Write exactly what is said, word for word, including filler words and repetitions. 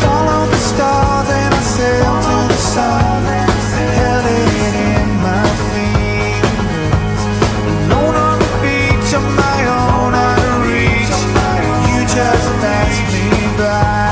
Follow the stars and I sail to the sun. Held it in my fingers. Alone on the beach on my own, out of reach. You just passed me by.